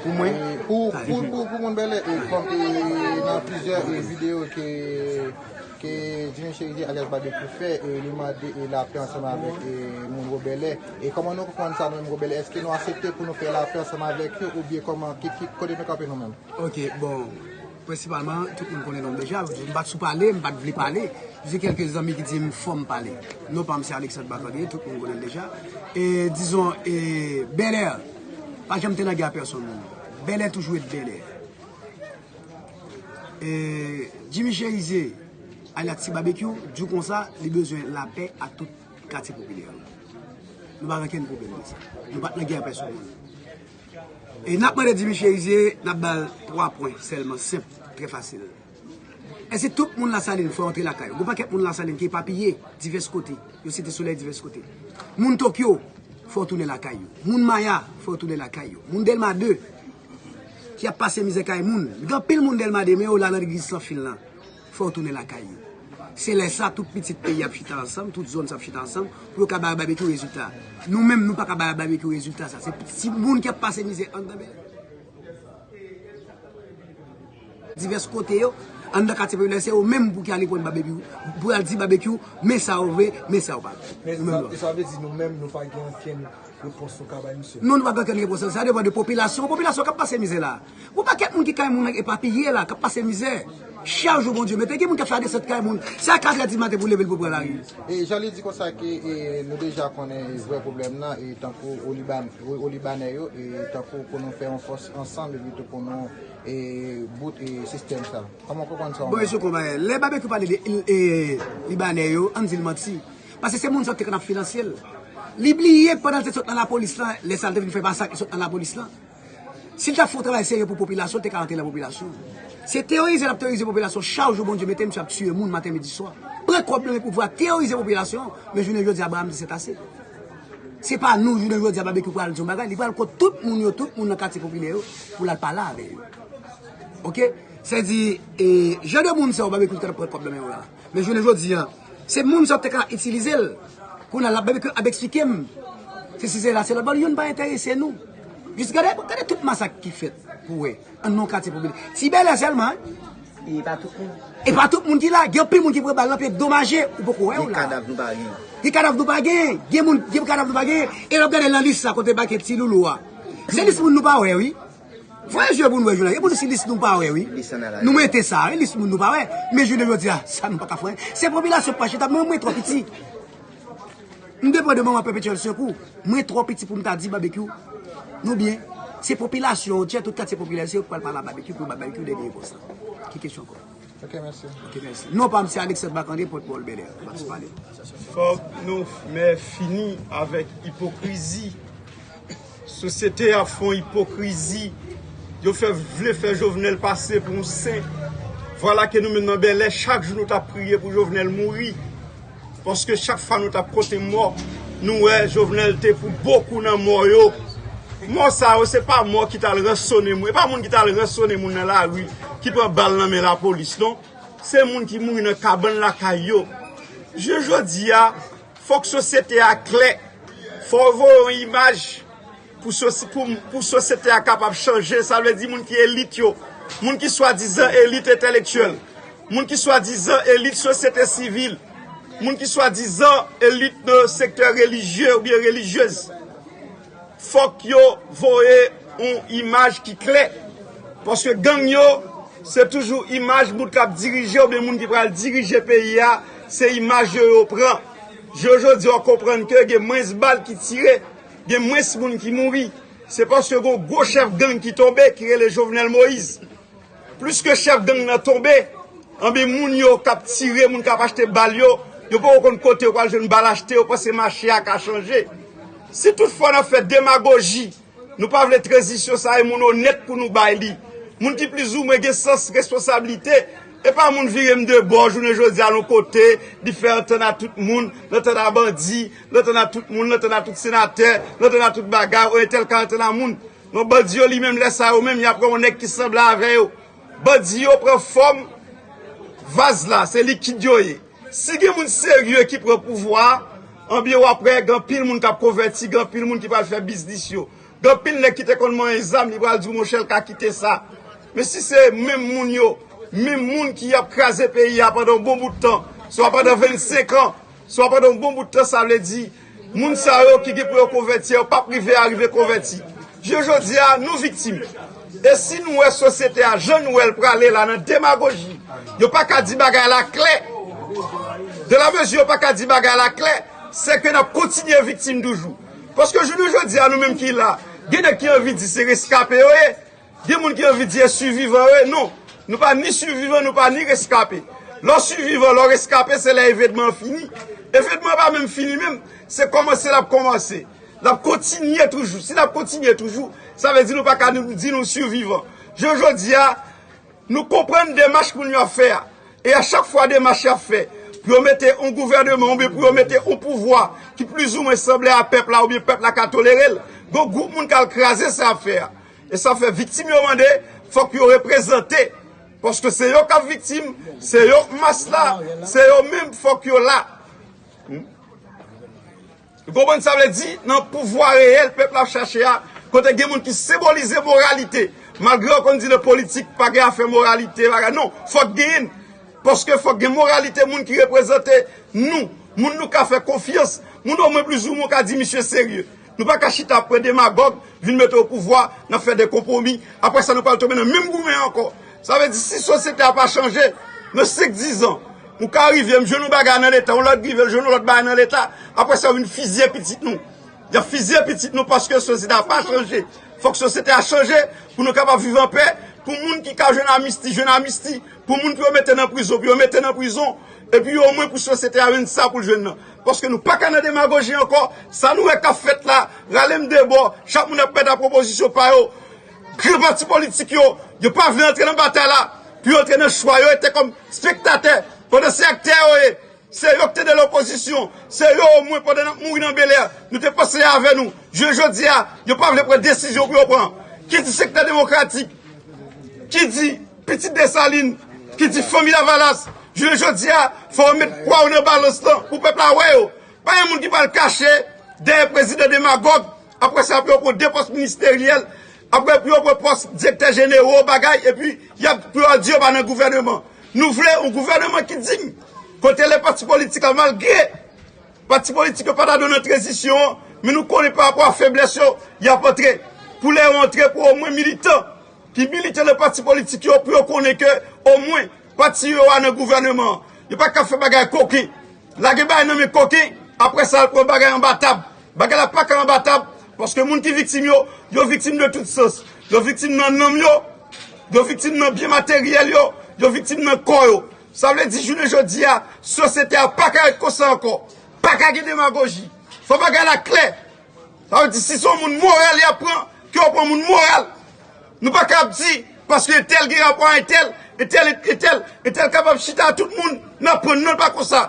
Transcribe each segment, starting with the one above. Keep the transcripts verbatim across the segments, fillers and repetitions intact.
Pou mwen, pou, pou, pou, pou moun Bèlè, e, kòm, e, nan plizyè, e, videyo ke, ke Jimmy Chérizier alyas Babekyou fè, e, li mande, e, lapè ansanm avèk, e, moun Wòbèlè. E kòman nou konprann sa nou menm Wòbèlè? Èske nou aksepte pou nou fè lapè ansanm avèk yo oubyen kòman, ki, ki, kote nou kanpe nou menm? Ok, bon, prensipalman, tout moun konnen non m deja. M pa t sou pale, m pa t vle pale. Se kèlke zanmi ki di m fò m pale. Non pa m se Alexandre Bacandrier, tout moun konnen l deja. E dizon, e, Bèlè pa janm te nan gè a pèsonn moun. Bèlè toujou ret Bèlè. E Jimmy Chérizier, alyas Ti Babekyou, di w konsa, li bezwen lapè ak tout katye popilè yo. Nou pa gen okenn pwoblèm de sa. Nou pa t nan gè a pèsonn moun. E n ap mande Jimmy Chérizier, n ap ba l twa pwen sèlman, senp, trè fasil. Èske tout moun Lasalin fò yo antre lakay yo? Gon pakèt moun Lasalin ki epapiye divès kote. Yo Site Solèy divès kote. Moun Tokyo, fò yo tounen lakay yo. Moun Maya, fò yo tounen lakay yo. Moun Dèlma de, ki ap pase mizè kay moun. Gen anpil moun Dèlma de, men yo la nan legliz Sanfil lan. Fò yo tounen lakay yo. Se lè sa, tout pitit peyi ap chita ansanm, tout zòn sa ap chita ansanm, pou yo ka bay Babekyou rezilta. Nou menm, nou pa ka bay Babekyou rezilta sa. Se ti moun ki ap pase mizè anndan Bèlè. Divès kote yo, anndan katye popilè, se yo menm pou ki ale pran Babekyou, pou al di Babekyou, men sa yo vle, men sa yo pa vle. Men nou menm sa, sa vle di nou menm, nou pa gen okenn repons nou ka bay misye? Non, nou pa gen okenn repons. Sa depann de popilasyon. Popilasyon k ap pase mizè la. Gon pakèt moun ki kay moun epapiye la, k ap pase mizè. Chak jou Bondye mete, gen moun k ap fè desant kay moun. Se a katrè di maten pou leve l pou pran lari. E jan li di konsa ke, e, nou deja konnen vrè pwoblèm nan, e tankou Oliban-, Olibanè yo, e tankou pou nou fè yon fòs ansanm, epi tou pou nou, e, bout, e, sistèm sa. Kòman w konprann sa? Bon, mesye, konbyen lè Babekyou pale de, e, Libanè yo, ann di l manti. Paske se moun sa yo te konn ap finanse l. Li bliye pandan l te sot nan lapolis lan, lè sa l te vin fè masak, li sot nan lapolis lan. Si l t ap fè yon travay serye pou popilasyon, l te ka rantre nan popilasyon. Se teyorize l ap teyorize popilasyon. Chak jou Bondye mete, misye ap tiye moun maten, midi, swa. Pran kòb nan men pouvwa, teyorize popilasyon. Men jounen jodi a, Abraham di se ase. Se pa nou, jounen jodi a, Babekyou pral di yon bagay. Li pral kont tout moun yo, tout moun nan katye popilè yo, pou l al pale avè yo. Oke? Sa di, e, jan de moun sa yo, Babekyou te pran kòb nan men yo la. Men jounen jodi a, se moun sa yo te ka itilize l. Kounye a, l ap, Babekyou ap eksplike m. Se si se la, se lòt bò, youn pa enterese nou. Jis gade, gade tout masak ki fèt pou wè. An non katye popilè. Ti Bèlè sèlman, wi. E pa tout moun. E pa tout moun ki la. Gen anpil moun ki pran bal nan pye, domaje, ou poko wè yo la. Gen kadav nou pa gen. Gen kadav nou pa gen. Gen moun, gen kadav nou pa gen. E l ap gade nan lis sa kote make Ti Loulou a. Se lis moun nou pa wè, wi. Voye je pou nou wè jounen. E pou nou si lis nou pa wè, wi. Nou mete sa, wi, lis moun nou pa wè. Men jounen jodi a, sa nou pa ka fè. Se popilasyon pa chita, mwen, mwen twò piti. M depann de manman Pèpetyèl Sekou. Mwen twò piti pou m ta di Babekyou nou byen. Se popilasyon antye, tout katye popilè, se yo k pral pale a Babekyou pou Babekyou dènye repons lan. Ki kesyon ankò? Ok, mèsi. Ok, mèsi. Non pa m se Alexandre Bacandrier, pòtpawòl Bèlè. M ap pale. Fòk nou f-, men fini avèk ipokrizi. Sosyete a fè yon ipokrizi. Yo fè, vle fè Jovenel pase pou yon sen. Vwala ke nou menm nan Bèlè, chak jou nou t ap priye pou Jovenel mouri. Paske chak fwa nou t ap pote mò, nou wè Jovenel te pou bokou nan mò yo. Mò sa yo, se pa mò ki t al ransone moun. E pa moun ki t al ransone moun nan lari, ki pran bal nan men lapolis, non. Se moun ki mouri nan kabann lakay yo. Jounen jodi a, fòk sosyete a klè. Fò yo voye yon imaj. Pou, sosi- pou, pou sosyete a kapab chanje, sa vle di moun ki elit yo, moun ki swadizan elit entèlektyèl, moun ki swadizan elit sosyete sivil, moun ki swadizan elit nan sektè relijye oubyen relijyez. Fòk yo voye yon imaj ki klè. Paske gang yo, se toujou imaj moun k ap dirije oubyen moun ki pral dirije peyi a, se imaj yo yo pran. Je jodi a w konprann ke gen mwens bal ki tire, gen mwens moun ki mouri. Se paske gen yon gwo chèf gang ki tonbe ki rele Jovenel Moïse. Plis ke chèf gang nan tonbe, anben moun yo k ap tire, moun k ap achte bal yo, yo poko konn kote yo pral jwenn bal achte, yo panse mache a ka chanje. Si toutfwa n ap fè demagoji, nou pa vle tranzisyon sa, e moun onèt pou nou bay li. Moun ki plizoumwen gen sans responsablite, e pa moun vire m de bò jounen jodi a nan yon kote, li fè antann a tout moun, l antann a bandi, l antann a tout moun, l antann a tout senatè, l antann a tout bagay, o entèl ka antann a moun. Non, bandi yo li menm lè sa yo menm, y ap pran yon nèg ki sanble avè yo. Bandi yo pran fòm vaz la, se likid yo ye. Si gen moun serye ki pran pouvwa a, anbyen w ap wè gen anpil moun k ap konvèti, gen anpil moun ki pral fè biznis yo. Gen anpil nèg ki te konn manyen zam, li pral di w monchè l ka kite sa. Men si se menm moun yo, menm moun ki ap kraze peyi a pandan yon bon bout tan, swa pandan vennsenk an, swa pandan yon bon bout tan, sa vle di, moun sa yo ki gen pou yo konvèti, yo p ap rive arive konvèti. Je jodi a, nou viktim. E si nou wè sosyete a, jan nou wè l prale la nan demagoji, yo pa ka di bagay la klè. De la mezi yo pa ka di bagay la klè, se ke n ap kontinye viktim toujou. Paske jounen jodi a, nou menm ki la, gen nèg ki anvi di se reskape yo ye. Gen moun ki anvi di e sivivan yo ye. Non, nou pa ni sivivan, nou pa ni reskape. Lè w sivivan, lè w reskape, se lè evenman an fini. Evenman an pa menm fini menm, se kòmanse l ap kòmanse. L ap kontinye toujou. Si l ap kontinye toujou, sa vle di nou pa ka nou, di nou sivivan. Je jodi a, nou konprann demach moun yo ap fè a. E a chak fwa demach y ap fè, pou yo mete yon gouvènman oubyen pou yo mete yon pouvwa ki plizoumwen sanble a pèp la oubyen pèp la ka tolere l, gen yon gwoup moun k al kraze sa y ap fè a. E sa fè viktim yo mande, fòk yo reprezante. Paske se yo k ap viktim, se yo k mas la, se yo menm fòk yo la. Ou konprann sa vle di? Nan pouvwa reyèl pèp la ap chache a, kote gen moun ki senbolize moralite. Malgre yo konn di nan politik, pa gen afè moralite, bagay. Non, fòk genyen. Paske fòk gen moralite moun ki reprezante nou. Moun nou ka fè konfyans. Moun omwen plizoumwen ou ka di misye serye. Nou pa ka chita ap pran demagòg, vin mete o pouvwa, n ap fè de konpwomi. Apre sa, nou pral tonbe nan menm goumen an ankò. Sa vle di, si sosyete a pa chanje, nan senk, diz an, ou ka rive, m jwenn yon bagay nan Leta, yon lòt rive, l jwenn yon lòt bagay nan Leta. Apre sa, yo vin fizye pitit nou. Y ap fizye pitit nou paske sosyete a pa chanje. Fòk sosyete a chanje pou nou kapab viv anpè, pou moun ki ka jwenn amisti, jwenn amisti, pou moun pou yo mete nan prizon, pou yo mete nan prizon, epi omwen pou sosyete a jwenn sa pou l jwenn nan. Paske nou pa ka nan demagoji ankò. Sa nou wè k ap fèt la, rale m de bò, chak moun ap mèt a pwopozisyon pa yo. Gran pati politik yo, yo pa vle antre nan batay la, pou yo antre nan chwa, yo rete kòm spektatè, pandan se aktè yo ye. Se yo ki te nan lopozisyon, se yo omwen pandan n ap mouri nan Bèlè, nou te panse avè nou. Je jodi a, yo pa vle pran desizyon pou yo pran. Ki di sektè demokratik, ki di pitit Desalin, ki di fanmi Lavalas, jounen jodi a, fò w met kwa w nan balans lan pou pèp la wè yo. Pa gen moun ki pral kache dèyè prezidan demagòg, apre sa pou yo pran de pòs ministeryèl, apre pou yo pran pòs direktè jenewo, bagay, epi y ap, pou yo di yo pa nan gouvèneman. Nou vle yon gouvèneman ki diy, kote lè pati politik la, malgre pati politik yo pa ta dwe nan tranzisyon an, men nou konnen pa rapò a feblès yo, y ap antre. Pou lè yo antre, pou omwen militan ki milite nan pati politik yo, pou yo konnen ke omwen pati yo a nan gouvèneman an. Yo pa ka fè bagay koken. Lage bagay nan men koken, apre sa, al pran bagay anba tab. Bagay la pa ka anba tab, paske moun ki viktim yo, yo viktim de tout sans. Yo viktim nan nanm yo, yo viktim nan byen materyèl yo, yo viktim nan kò yo. Sa vle di, jounen jodi a, sosyete a pa ka ret konsa ankò. Pa ka gen demagoji. Fò bagay la klè. Sa vle di, si se yon moun moral y ap pran, ke yo pran moun moral. Nou pa ka ap di, paske entèl gen rapò a entèl, entèl, entèl, entèl kapab chita a tout moun, n ap pran l, non, pa konsa.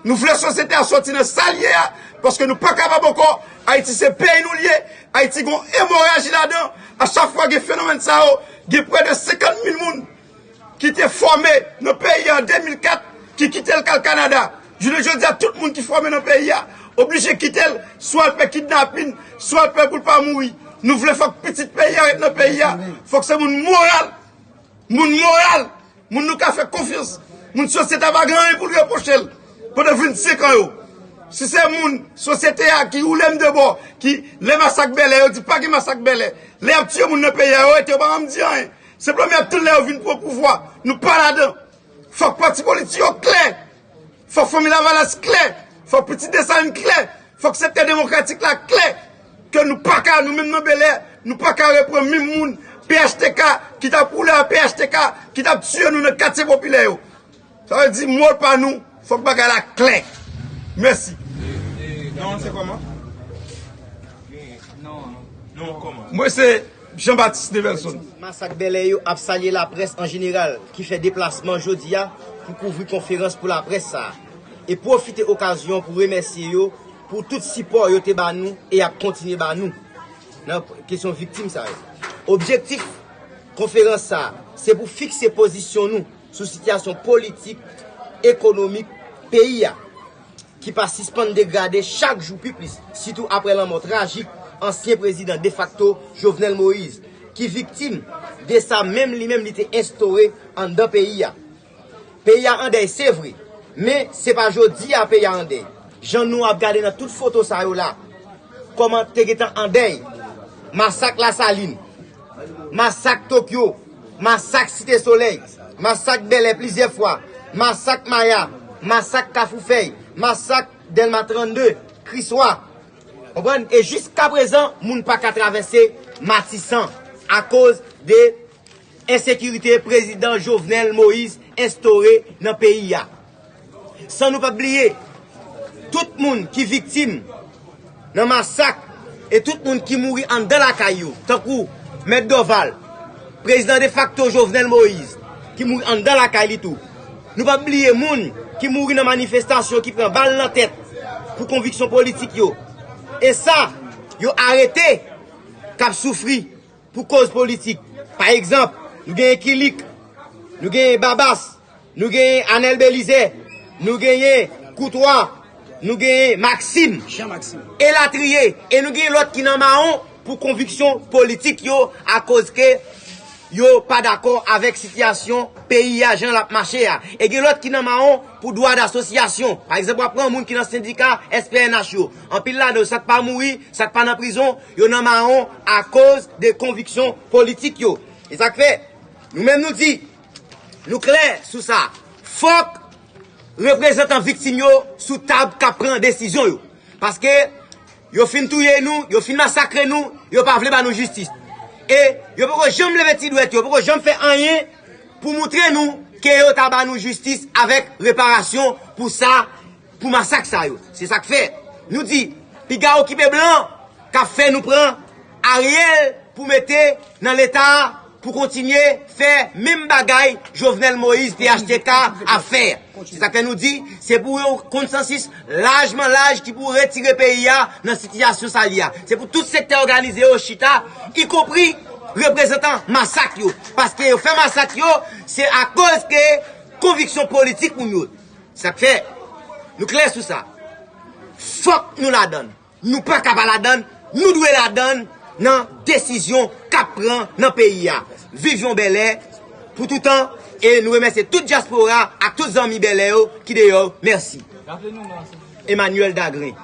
Nou vle sosyete a sòti nan sa l ye a, paske nou pa kapab ankò. Ayiti se peyi nou l ye, Ayiti gen yon emoraji ladan. A chak fwa gen fenomèn sa yo, gen prè de senkant mil moun ki te fòme nan peyi a an de mil kat, ki kite l k al Kanada. Jounen jodi a, tout moun ki fòme nan peyi a oblije kite l, swa l pè kidnapin, swa l pè pou l pa mouri. Nou vle fòk pitit peyi a ret nan peyi a. Fòk se moun moral, moun moral, moun nou ka fè konfyans, moun sosyete a pa gen anyen pou l repwoche l pandan vennsenk an yo. Si se moun sosyete a ki woule m de bò, ki lè masak Bèlè, yo di pa gen masak Bèlè. Lè y ap tiye moun nan peyi a, yo rete, yo pa janm di anyen. Senpleman, y ap tann lè yo vin pran pouvwa. Nou pa ladan. Fòk pati politik yo klè. Fòk Fanmi Lavalas klè. Fòk Pitit Desalin klè. Fòk sektè demokratik la klè. Ke nou pa ka, nou menm nan Bèlè, nou pa ka reprann menm moun P H T K ki t ap woule a P H T K, ki t ap tiye nou nan katye popilè yo. Sa vle di, mo pa nou, fòk bagay la klè. Mèsi. Non, se kòman? Non, kòman? Mwen se Jean Baptiste Nevelson. Masak Bèlè yo ap salye laprès an jeneral ki fè deplasman jodi a pou kouvri konferans pou laprès sa a. E pwofite okazyon pou remèsye yo pou tout sipò yo te ba nou e y ap kontinye ba nou nan kesyon viktim sa yo. Objektif konferans sa a, se pou fikse pozisyon nou sou sitiyasyon politik, ekonomik peyi a, ki pa sispann degrade chak jou pi plis, sitou apre lanmò trajik ansyen prezidan defakto Jovenel Moïse, ki viktim de sa menm li menm li te enstore anndan peyi a. Peyi a an dèy, se vre, men se pa jodi a peyi a an dèy. Jan nou ap gade nan tout foto sa yo la, kòman te gentan an dèy, masak Lasalin, masak Tokyo, masak Site Solèy, masak Bèlè plizyè fwa, masak Maya, masak Kafou Fèy, masak Dèlma trannde, Kriswa. Konprann? E jiska prezan, moun pa ka travèse Matisan akoz de ensekirite prezidan Jovenel Moïse enstore nan peyi a. San nou pa bliye tout moun ki viktim nan masak e tout moun ki mouri anndan lakay yo, tankou Mèt Dorval, prezidan defakto Jovenel Moïse, ki mouri anndan lakay li tou. Nou pa bliye moun ki mouri nan manifestasyon, ki pran bal nan tèt pou konviksyon politik yo. E sa, yo arete, k ap soufri pou koz politik. Pa egzanp, nou genyen Kilik, nou genyen Babas, nou genyen Anèl Belizè, nou genyen Koutwa, nou genyen Maksim, Jean Maksim, elatriye. E nou genyen lòt ki nan mawon pou konviksyon politik yo, akoz ke yo pa dakò avèk sitiyasyon peyi a, jan l ap mache a. E gen lòt ki nan mawon pou dwa dasosyasyon. Pa egzanp, w ap pran moun ki nan sendika S P N H yo. Anpil ladan yo, sa k pa mouri, sa k pa nan prizon, yo nan mawon akoz de konviksyon politik yo. E sa k fè, nou menm nou di, nou klè sou sa. Fòk reprezantan viktim yo sou tab k ap pran desizyon yo. Paske yo fin touye nou, yo fin masakre nou, yo pa vle ba nou jistis. E yo poko janm leve ti dwèt yo, yo poko janm fè anyen pou moutre nou ke yo ta ba nou jistis avèk reparasyon pou sa, pou masak sa yo. Se sa k fè nou di, piga okipe blan k ap fè nou pran Ariel pou mete nan leta a pou kontinye fè menm bagay Jovenel Moïse P H T K ap fè. Se sa k fè nou di, se pou yon konsansis lajman laj ki pou retire peyi a nan sitiyasyon sa li a. Se pou tout sektè òganize yo chita, ikonpri reprezantan masak yo. Paske yo fè masak yo, se akoz ke konviksyon politik moun yo. Sa k fè, nou klè sou sa. Fòk nou ladann. Nou pa ka pa ladann, nou dwe ladann nan desizyon k ap pran nan peyi a. Viv yon Bèlè pou toutan, e nou remèsye tout dyaspora ak tout zanmi Bèlè yo ki deyò. Mèsi. Emmanuel Dagrin.